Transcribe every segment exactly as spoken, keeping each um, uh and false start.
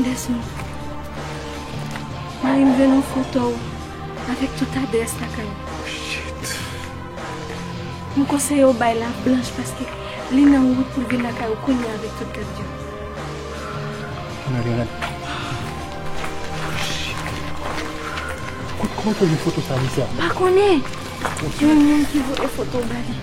Pèsonn. Mari m jwenn yon foto w avèk tout adrès lakay ou. Shit. M konseye w bay Lave Blanch paske li nan wout pou l vin lakay ou kounye a avèk tout gad yo. Ann ale, ann ale. Shit. Kot, kòman pou jwenn foto sa, Alicia? Pa konnen. Yon moun ki voye foto w ba li.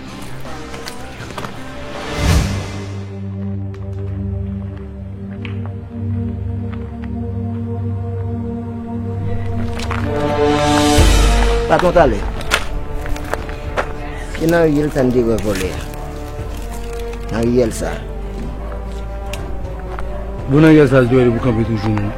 Patwon, talè. Se nan riyèl sa n te wè vòlè a. Nan riyèl sa. Bon, nan riyèl sa, l te wè li pou kanpe toujou, non.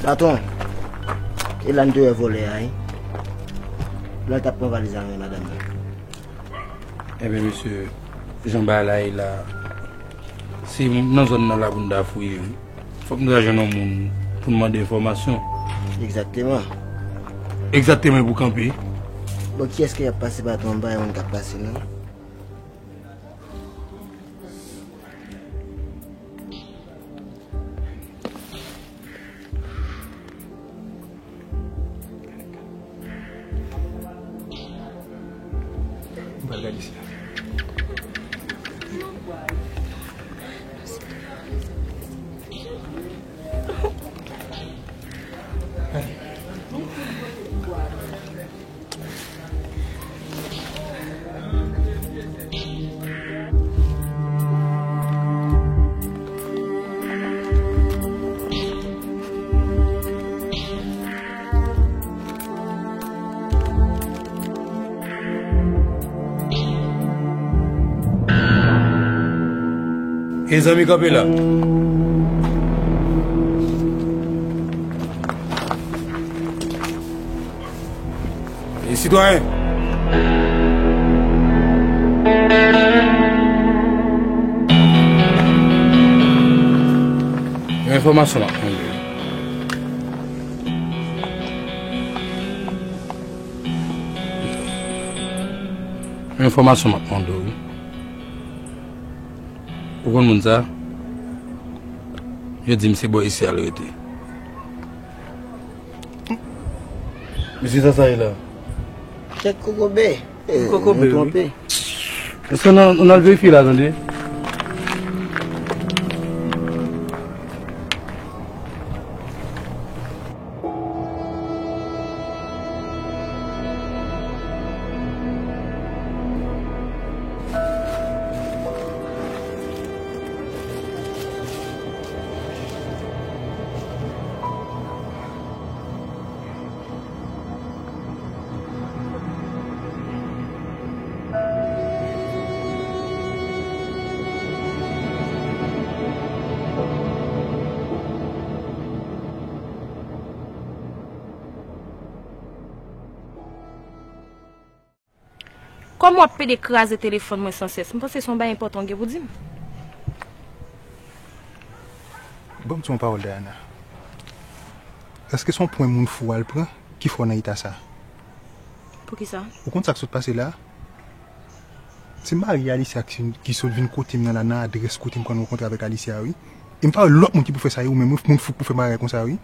Patwon, e la n te wè vòlè a, wi. La l t ap pran valiz avè madanm nan. Ebyen, mesye, jan bagay la ye la, se nan zòn nan la pou n ta fouye, wi. Fòk nou ta jwenn yon moun pou n mande enfòmasyon. Egzakteman. Egzakteman pou kanpe. Bon, kiyès ki ap pase, patwon? M pa wè moun k ap pase, non. M pral gade isi la. Ale. E zanmi, kanpe la. E sitwayen. Yon enfòmasyon m ap mande w. Yon enfòmasyon m ap mande w, wi. Ou konn moun sa? Yo di m se bò isi a l rete. Mesye, sa sa ye la? Tèt kokobe. Eh, kokobe, nou wi. Twonpe. Èske nou, nou al verifye la, tande? Kòman w ap pede kraze telefòn mwen sansès? M panse se yon bagay enpòtan w gen pou di m. Ban m di w yon pawòl, Diana. Èske se yon pwen moun fou al pran ki fè w nan eta sa? Poukisa? Ou konn sa k sot pase la? Se mari Alicia ki, ki sot vin kote m nan la, nan adrès kote m konn rankontre avèk Alicia, wi. E m pa wè lòt moun ki pou fè sa, e ou menm, wi, moun fou k pou fè bagay konsa, wi.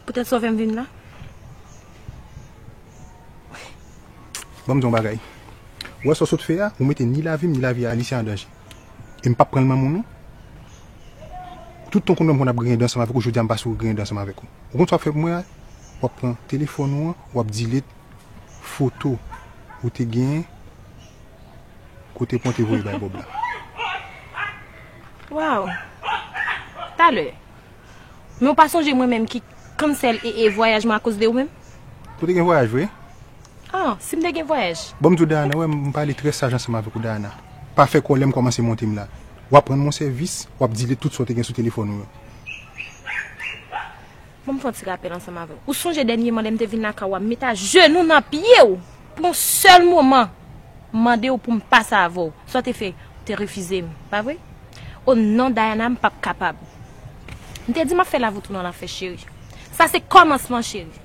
Poutèt sa w fè m vin la? Ban m di w yon bagay. Ou wè sa w sot fè a, ou mete ni lavi m, ni lavi Alicia an danje. E m p ap pran l nan men w, non. Tout tan w konn wè m konn ap griyen dan ansanm avèk ou, jodi a m pase w griyen dan ansanm avèk ou. Ou konn sa w ap fè pou mwen a? W ap pran telefòn ou an, w ap delete foto ou te genyen kote pon te voye bay Bob la. Waw! Talè. Men w pa sonje mwen menm ki cancel e, e vwayaj mwen akoz de ou menm? Ou te gen vwayaj vre? Ah, si m te gen vwayaj. Bon, m di w, Diana, wè, m pale trè saj ansanm avèk ou, Diana. Pa fè kòlè m kòmanse monte m la. W ap rann mwen sèvis, w ap delete tout sa w te gen sou telefòn ou yo. Ban m fè yon ti rapèl ansanm avè w. Ou sonje dènyèman lè m te vin lakay ou a, m met ajenou nan pye w pou yon sèl moman, m mande w pou m pase avè w. Sa w te fè? Ou te refize m, pa vre? O non, Dayana, m p ap kapab. M te di m ap fè lavi w tounen an lanfè, cheri. Sa se kòmansman, cheri.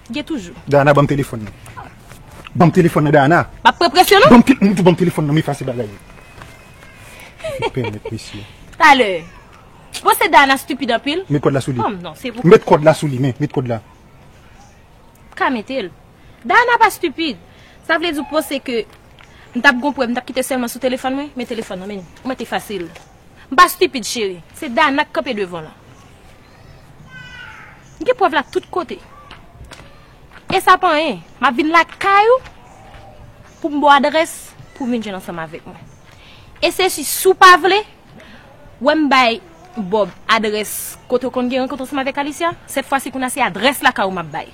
Gen toujou. Dayana, ban m telefòn nan. Ban m telefòn nan, Dayana. M ap pran presyon, non? Ban m tel-, m di ban m telefòn nan, m efase bagay yo. Pèmèt, mesye. Talè. Bon, se Dayana stipid anpil. Met kòd la sou li. Oh, non, se pou. Met kòd la sou li, men, met kòd la. Ka mete l. Dayana pa stipid. Sa vle di w panse ke m t ap gon pwen, m t ap kite sèlman sou telefòn mwen? Men telefòn nan, men. Ou mèt efase l. M pa stipid, cheri. Se Dayana k kanpe devan w la. M gen prèv la tout kote. E sa pa anyen. M ap vin lakay ou pou m ba w adrès pou w vin jwenn ansanm avèk mwen. E se si, si w pa vle, wè m bay Bob adrès kote w konn gen rankont ansanm avèk Alicia, sèt fwa si kounye a se adrès lakay ou m ap bay.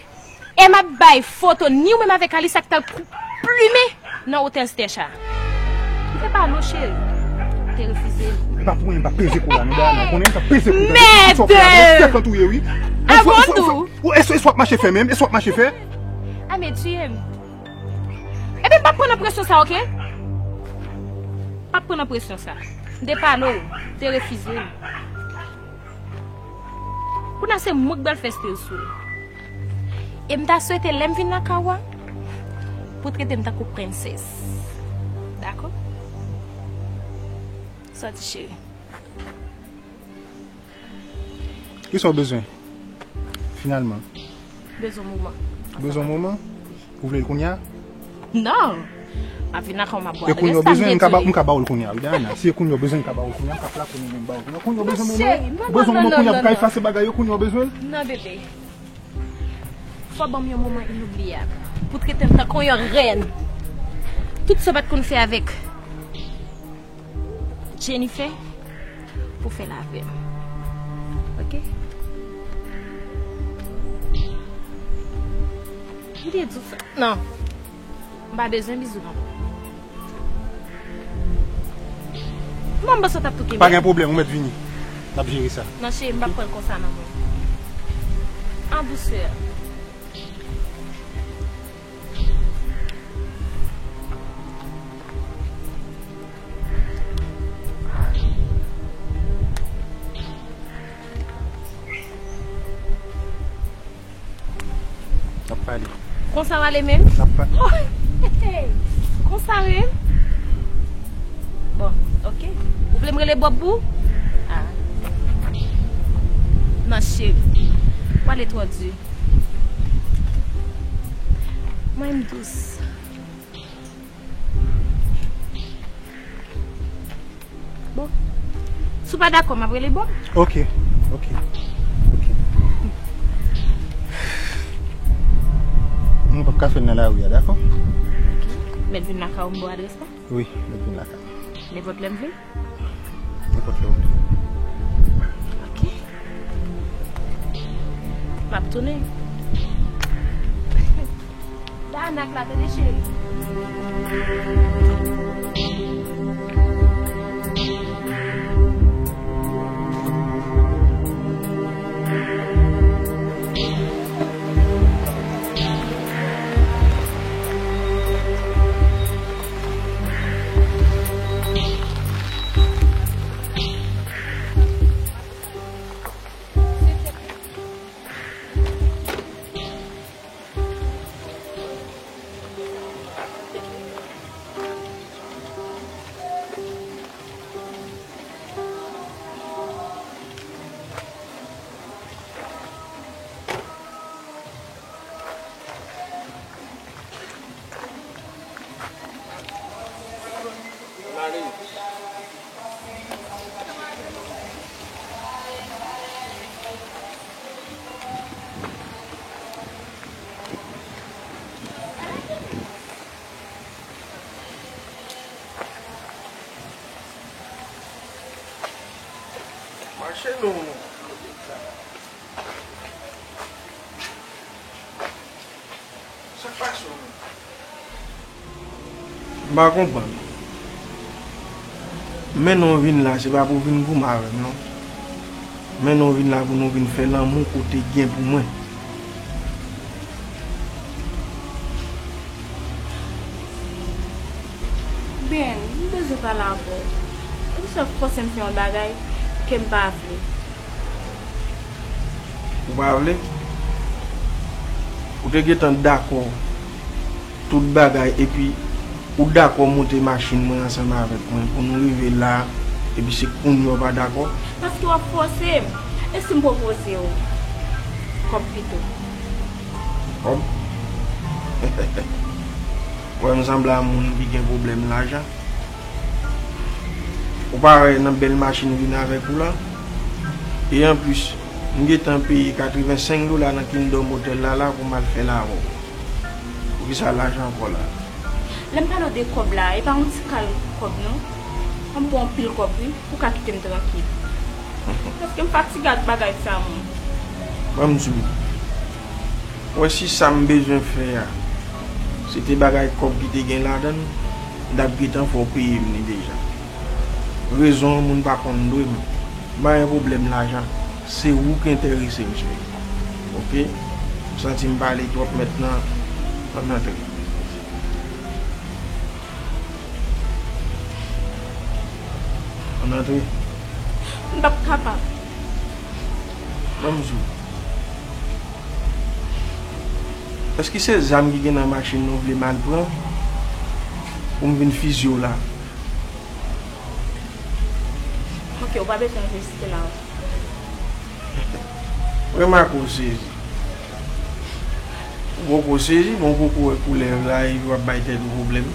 E m ap bay foto ni ou menm avèk Alicia ki t al kou-, plimen nan otèl Stècha. M te pale w, cheri. Ou te refize m. E pa pou anyen m pa peze kou la, non, Dayana. Ou konnen m t ap peze kou la. Mèd! Ou fè, ou fè, ou fè, ou fè, ou fè, ou fè, ou fè, ou, e, e, e, w ap mache fè menm, e w ap mache fè. A, men tiye m. Ebyen, m p ap pran nan presyon sa, oke? M p ap pran nan presyon sa. M te pale w, ou te refize m. Kounye a se mwen k pral fè stil sou ou. E m ta swete lè m vin lakay ou a, pou w trete m tankou prensès. Dakò? Sòti, cheri. Kisa w bezwen? Finalman. Bezwen moman. Bezwen moman? Ou vle l kounye a? Non. M ap vin lakay ou, m ap ba w adrès la, m te di w. E kounye a w bezwen, m ka ba, m ka ba w l kounye a, wi, Dayana. Si e kounye a w bezwen, m ka ba w l kounye a, m ka plape w menm ba w l kounye a. Kounye a w bezwen moman? Bezwen moman kounye a pou kay efase bagay yo, kounye a w bezwen l? Non, bebe. Fò w ban m yon moman inoubliyab. Pou trete m tankou yon rèn. Tout sa w pa t konn fè avèk Jennifer, pou fè l avè m. Oke? M te di w sa. Non. M pa bezwen bizou non. Mwen, m panse w t ap tou kenbe. Pa gen pwoblèm, ou mèt vini. N ap jere sa. Non, cheri, m p ap pran l konsa non, mwen. An dousè. N ap pale. Konsa w ale menm? N ap pale. Oh, konsa menm? Bon, oke. Ou vle m rele Bob pou ou? Ah. Non, cheri. W ale twò di. Mwen, m dous. Bon. Si w pa dakò, m ap rele Bob. Oke, oke, oke. Nou p ap ka fè l nan lari a, dakò? Oke. Mèt vin lakay ou, m ba w adrès la? Wi, mèt vin lakay. Nenpòt lè m vle? Nenpòt lè w vle. Oke. M ap tounen. Danak la, tande cheri. Mache non. Sa k pase w menm? M pa konprann. Men non, w vin la, se pa pou w vin goumen avè m, non. Men nou vin la pou nou vin fè lanmou kote gen pou mwen. Ben, m bezwen pale avè w. Ou sa fòse m fè yon bagay ke m pa vle. Ou pa vle? Ou te gentan dakò tout bagay, epi ou dakò monte machin mwen ansanm avèk mwen pou nou rive la, epi se kounye a w pa dakò? Paske w ap fòse m. E si m pwopoze w kòb pito? Kòb? Ou wè m sanble a moun ki gen pwoblèm lajan? Ou pa wè nan bèl machin vin avèk ou la? E anplis, m gentan peye katrevensenk dola nan Kingdom Hotel la la pou m al fè l avè w. Poukisa lajan ankò la? Lè m pale w de kòb la, e pa yon ti kal kòb non. An m ba w anpil kòb wi, pou w ka kite m trankil. Paske m fatige ak bagay sa moun. Ban m di w. Ou wè si sa m bezwen fè a, se te bagay kòb ki te gen ladan l, m t ap gentan fè w peye m li deja. Rezon an moun pa konn dwe m. M pa gen pwoblèm lajan. Se ou k enterese m cheri. Oke? M santi m pale twòp mentnan. Ann antre. Ann antre. M p ap kapab. Ban m di w. Èske se zam ki gen nan machin nan w vle m al pran pou m vin fizye w la? Ok, ou pa bezwen reziste la. Remake w sezi. Ou poko sezi, bon, ou poko wè koulèv la epi w ap bay tèt ou pwoblèm.